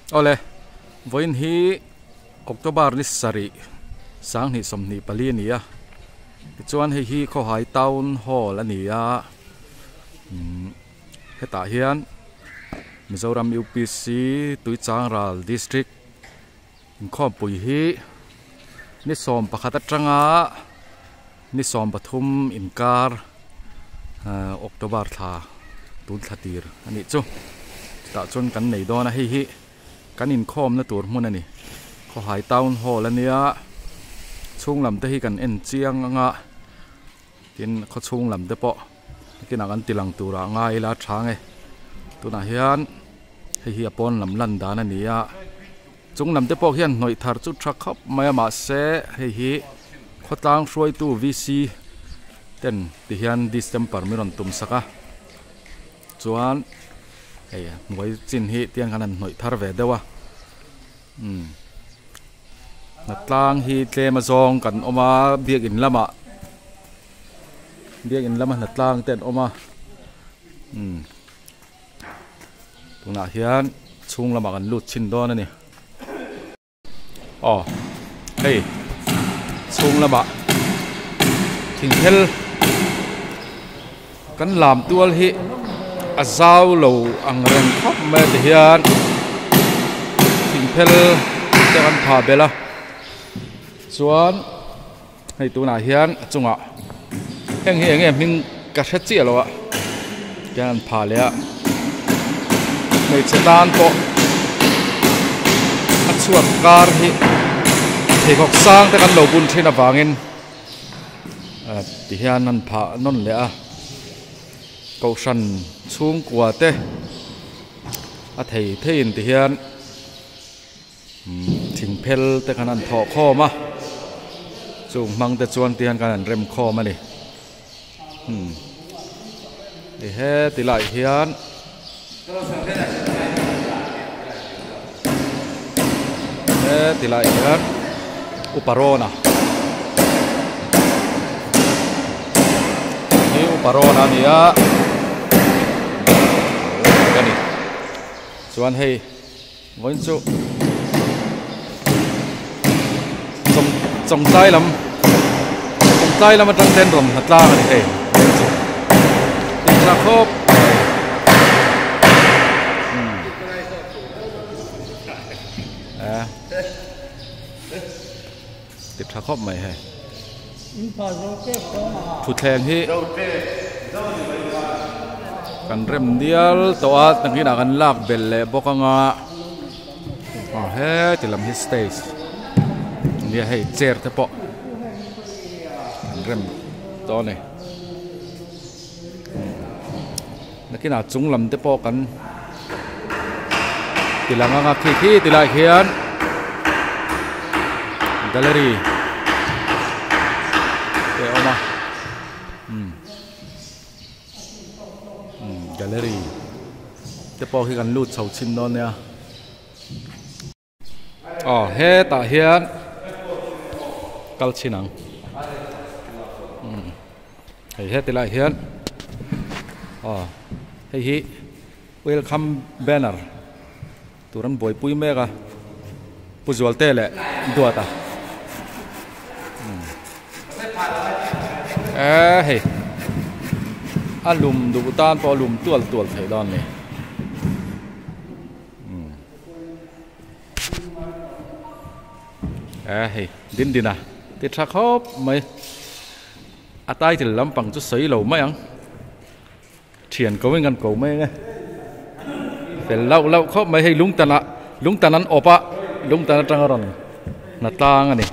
Awle, vawiin hi October ni sarih sanghnih 24 a ni a, tichuan hei hi Khawhai Town Hall a ni a, umm hetah hian Mizoram UPC Tuichangral District inkhawmpui hi ni 11 atanga ni 13 inkar October thla tun thla tir a nih chu. Chutah chuan kan nei dawn a, hei hi kan inkhawmna tur hmun a ni. Khawhai Town Hall a nia, chhung lam te hi kan en chiang ang a, tin khaw chhung lam te pawh nakinah kan ti lang turah ngai ila a tha ang e. Tunah hian hei hi a pawn lam lan dan a ni a, chung lam te pawh hian hnawih thar chu tha khawp mai a mahse hei hi khawtlang hruaitu VC ten ti hian distemper min rawn tum sak a. Chuan hei hnuai chin hi tiang khan an hnawih thar ve deuh a umm hnatlang hi tlem a zawng kan awm a biakin lamah biakin lama hnatlang te an awm a umm tunah hian chhung lamah kan lut chhin dawn a ni. Aw hei chhung lamah thingphel kan lam tual hi a zau lo ang reng khawp mai a ti hian thingphel te kan phah belh a chuan hei tunah hian a chungah heng hi eng nge hming ka hre chiah lo a tian an phah leh a hmeichhe tan pawh a chhuat kar hi pheikhawk sang te kan lo bun thin avangin ah ti hian an phah nawn leh a kohhran chhungkua te a thei theiin ti hian. Thing phel te khan an thawh khawm a chung hmang te chuan ti hian khan an rem khawm a ni umm ti heti lai hian heti lai hian upa rawn a hi upa rawn a ni a ka ni chuan hei. Vawiin chu chawng chawngtlai lam chawngtlai lam atang ten rawn hna tlang a ni hei vawiin chu tih tha khawp mai umm eh ti tha khawp mai hei thutthleng hi kan rem dial tawh a nakinah kan lak belh leh bawk anga aw heti lam hi stage nia hei chair te pawh an rem tawh a ni nakinah chung lam te pawh kan ti lang anga khi khi ti lai khian gallery te a awm a umm umm gallery te pawh khi kan lut chho chhin dawn nia. Aw hetah hian kal chhin ang umm hei heti lai hian aw hei hi welcome banner tur an buaipui mek a pu Zualte leh Duata umm eh hei a lum duh tan pawh a lum tual tual theih dawn a ni. Eh hei din din a ti tha khawp mai a title lampang chu sawi lo mai ang thian ko in kan ko mai ang e fel lauh lauh khawp mai hei lungtan ah lungtan an awp a lungtan atanga rawn hna tlang a ni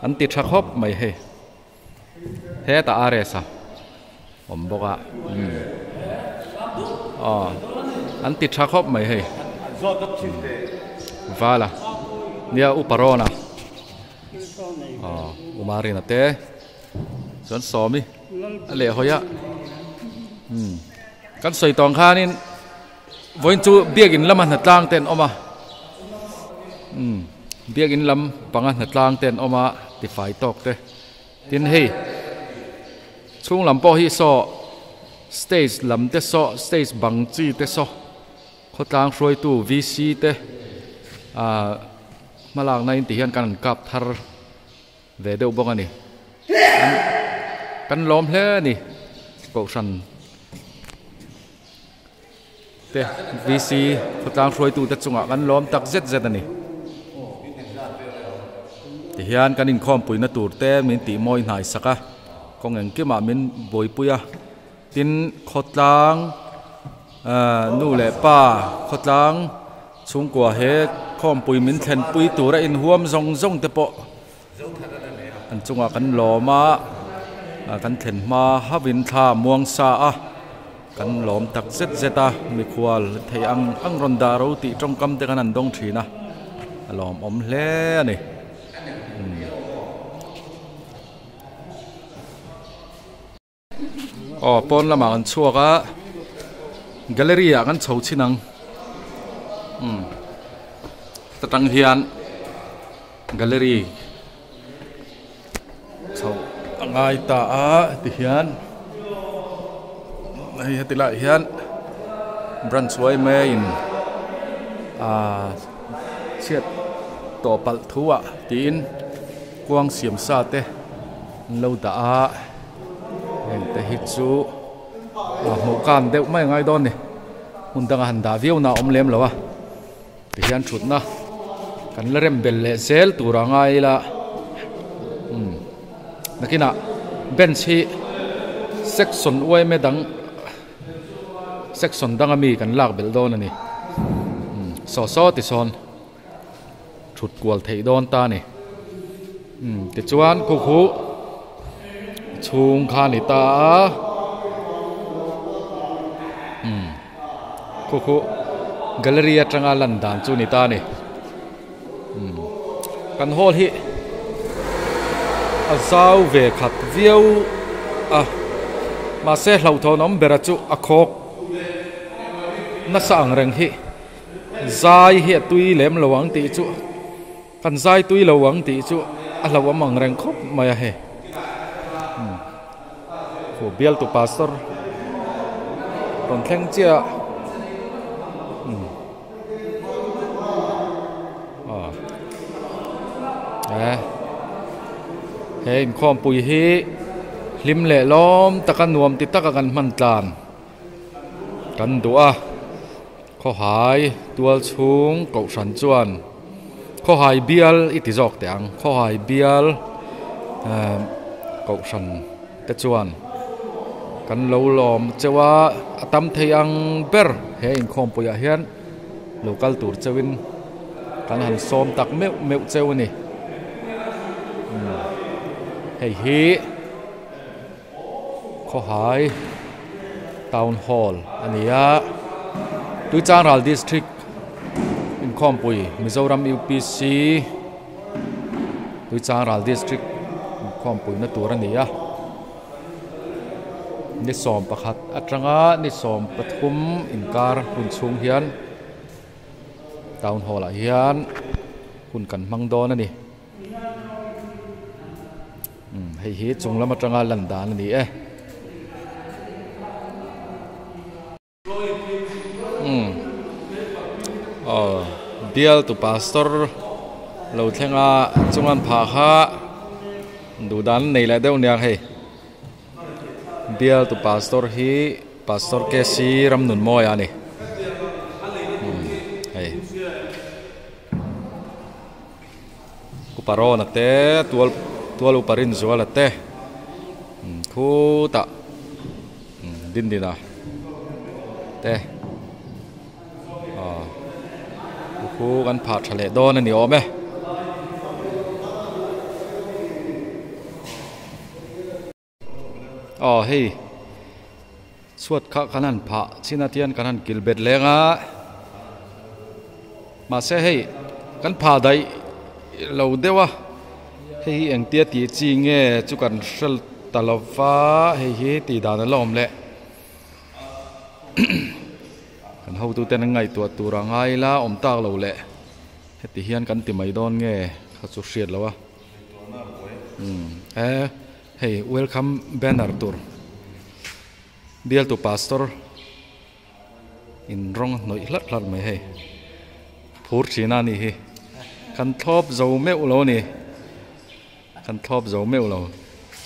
an ti tha khawp mai hei. Hetah RS a awm bawk a umm aw an ti tha khawp mai hei vala nia upa rawn a aw umarina te chuan sawmi a leh hawi a umm kan sawi tawng khanin vawiin chu biakin lama hnatlang te an awm a umm biakin lam panga hnatlang te an awm a tifai tawk te. Tin hei chhung lam pawh hi saw stage lam te saw stage bang chi te saw khawtlang hruaitu VC te. Ahh hmalakna in ti hian kan han kap thar ve deuh bawk a ni. Kan lawm hle a ni kohhran te VC khawtlang hruaitu te chungah kan lawm tak zet zet a ni. Tihian kan inkhawmpuina tur te min tih mawi hnai sak a, kawng engkimah min buaipui a, tin khawtlang ahh nu leh pa khawtlang chhungkua he khawmpui min thlenpui tura inhuam zawng zawng te pawh An chungah kan lawm a, kan thlen hma hauhin thla a muang sa a, kan lawm tak zet zet a, mikhual thei ang ang rawn dah ro tih tawngkam te khan an dawng thin a, a lawmawm hle a ni. Aw pawn lamah kan chhuak a gallery ah kan chho chhin ang umm ta tang hian gallery chho a ngai ta a tihian hei heti laiah hian branch yma in ahh chhiat tawh palh thu ah tiin kuang siam sa te an lo dah a heng te hi chu a hmuh kan deuh mai a ngai dawn a ni hmun danga han dah viau na a awm lem lo a tihian thutna kan la rem bel leh zel tur a ngai ila umm nakinah bench hi section uaime dang section danga mi kan lak belh dawn a ni umm saw saw ti sawn. Thut kual theih dawn ta a ni. Umm tichuan khu khu chhung kha a ni ta a. Umm khu khu gallery atanga lan dan chu a ni ta a ni. Umm kan hall hi a zau ve khat viau a mahse hlauhthawn awm bera chu a khawk nasa ang reng hi. Zai hi a tui lem lo ang tih chu kan zai tui lo ang tih chu a hlauhawm ang reng khawp mai a hei umm bialtu pastor rawn thleng chiah a umm aw he inkhawmpui hi hlim leh lawm taka nuam ti taka kan hman tlan kan duh a. Khawhai tual chhung kohhran chuan Khawhai bial i ti zawk teh ang Khawhai bial ehh kohhran te chuan kan lo lawm cheu a a tam thei ang ber he inkhawmpuiah hian lo kal tur cheuhin kan han sawm tak meuh meuh cheu a ni umm hei hi. Khawhai Town Hall a ni a, Tuichangral District inkhawmpui Mizoram UPC Tuichangral District inkhawmpui na tur a ni a, ni 11 atanga ni 13 inkar hun chhung hian Town Hall ah hian hun kan hmang dawn a ni. Umm hei hi chung lam atanga lan dan a ni e. Umm aw bial tu pastor lo thleng a chungan phah kha duh dan nei leh deuh nia hei bial tu pastor hi pastor K C Ramnunmawia a ni umm hei. Upa Rawna te tual tual upa Rinzuala te khutah Dindina te aw khu kan phah tha leh dawn a ni awm e. Aw hei chhuat kha kan han phah chin a tian kan han kil bet leng a mahse hei kan phah daih lo deuh a hei hi engtia tih chi nge chu kan hre ta lo va hei hi tih dan a la awm leh kan hotuten an ngaihtuah tur a ngai la awm tak lo leh heti hian kan ti mai dawn nge kha chu hriat lo a. Umm e hei welcome banner tur bialtu pastor in rawng a hnawih hlarh hlarh mai hei. phur thin a nih hi kan thlawp zo meuh lo a ni kan thlawp zo meuh lo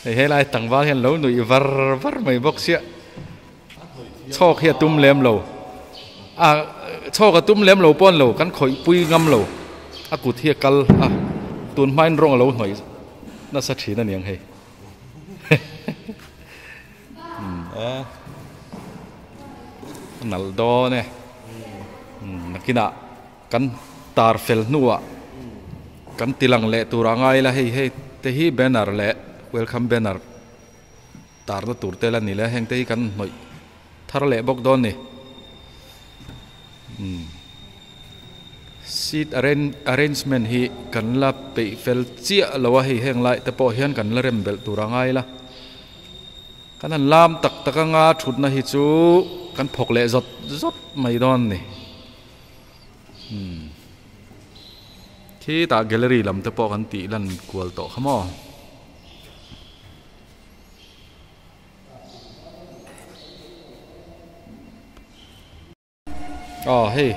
hei helai tlangval hian lo nuih var var mai bawk sia chhawk hi a tum lem lo a chhawk a tum lem lo pawh a ni lo kan khawih pui ngam lo a kut hi a kal a tun hmain rawng a lo hnawih nasa thin a niang hei. A nalh dawn e nakinah kan tar fel hnuah kan ti lang leh tur a ngai la hei hei te hi banner leh welcome banner tarna tur te la ni le heng te hi kan hnawih thar leh bawk dawn ni seat arrangement hi kan la peih fel chiah lo a hei heng lai te pawh hian kan la rem belh tur a ngai la. Kan han lam tak tak anga thutna hi chu kan phawk leh zawt zawt mai dawn a ni. Umm khitah gallery lam te pawh kan tih lan kual tawh kha maw. Aw hei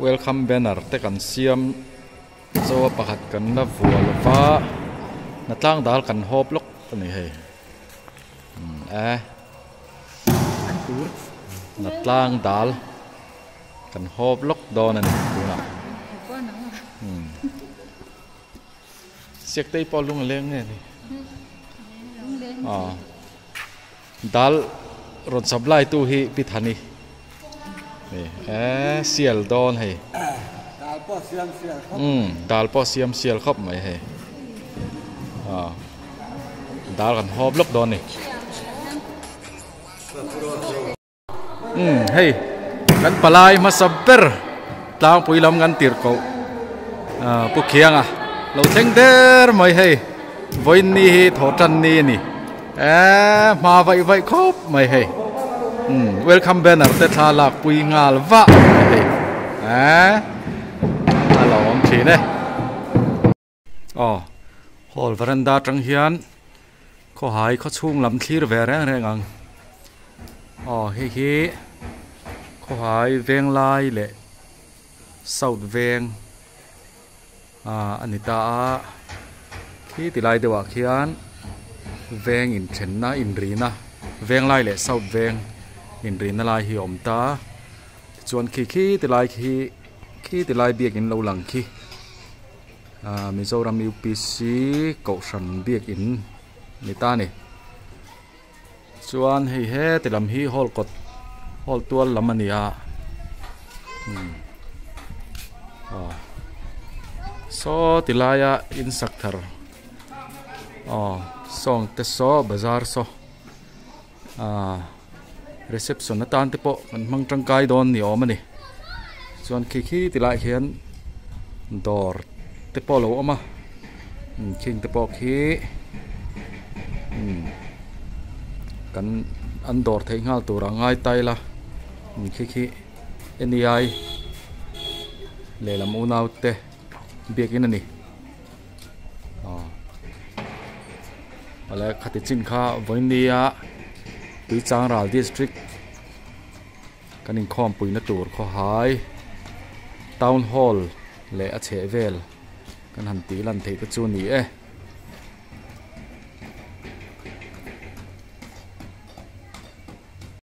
welcome banner te kan siam zo a pakhat kan la vuah lo va hnatlang dal kan hawp lawk a ni hei umm e hnatlang dal kan hawp lawk dawn a ni tunah umm siaktei pawh lung a leng nge ni aw. Dal rawn supply tu hi Pi Thani ni e sial dawn hei. Dal pawh siam sial khawp. Umm dal pawh siam sial khawp mai hei. Aw dal kan hawp lawk dawn ni. Umm hei kan palai hmasa ber tlangpui lam kan tirh koh ah pu Khianga lo thleng der mai hei vawiin ni hi thaw tan ni a ni eee hma vaih vaih khawp mai hei umm welcome banner te thla lak pui nghal vah mai hei eee a lo awm thin e. Aw hall veranda atang hian khawhai khawchhung lam thlir ve reng reng ang aw hei hi khawhai veng lai leh south veng ah a ni ta a khi ti lai deuh ah khian veng inthenna inrina veng lai leh south veng inrina lai hi a awm ta tichuan khi khi ti lai khi khi ti lai biakin lo lang khi. Ahh Mizoram UPC kohhran biakin ni ta a ni chuan hei heti lam hi hall kawt hall tual lam a ni a umm aw saw ti laia in sak thar aw sawng te saw bazar saw ahh reception atan te pawh kan hmang tangkai dawn ni awm a ni chuan khi khi ti laiah khian dawr te pawh a lo awm a khing te pawh khi umm kan an dawr theih nghal tur a ngai ta ila khi khi N E I lehlam unau te biakin a ni. Awle khati chin kha vawinia Tuichangral district kan inkhawm puina tur khawhai town hall leh a chhehvel kan han tih lan theih te chu a ni e.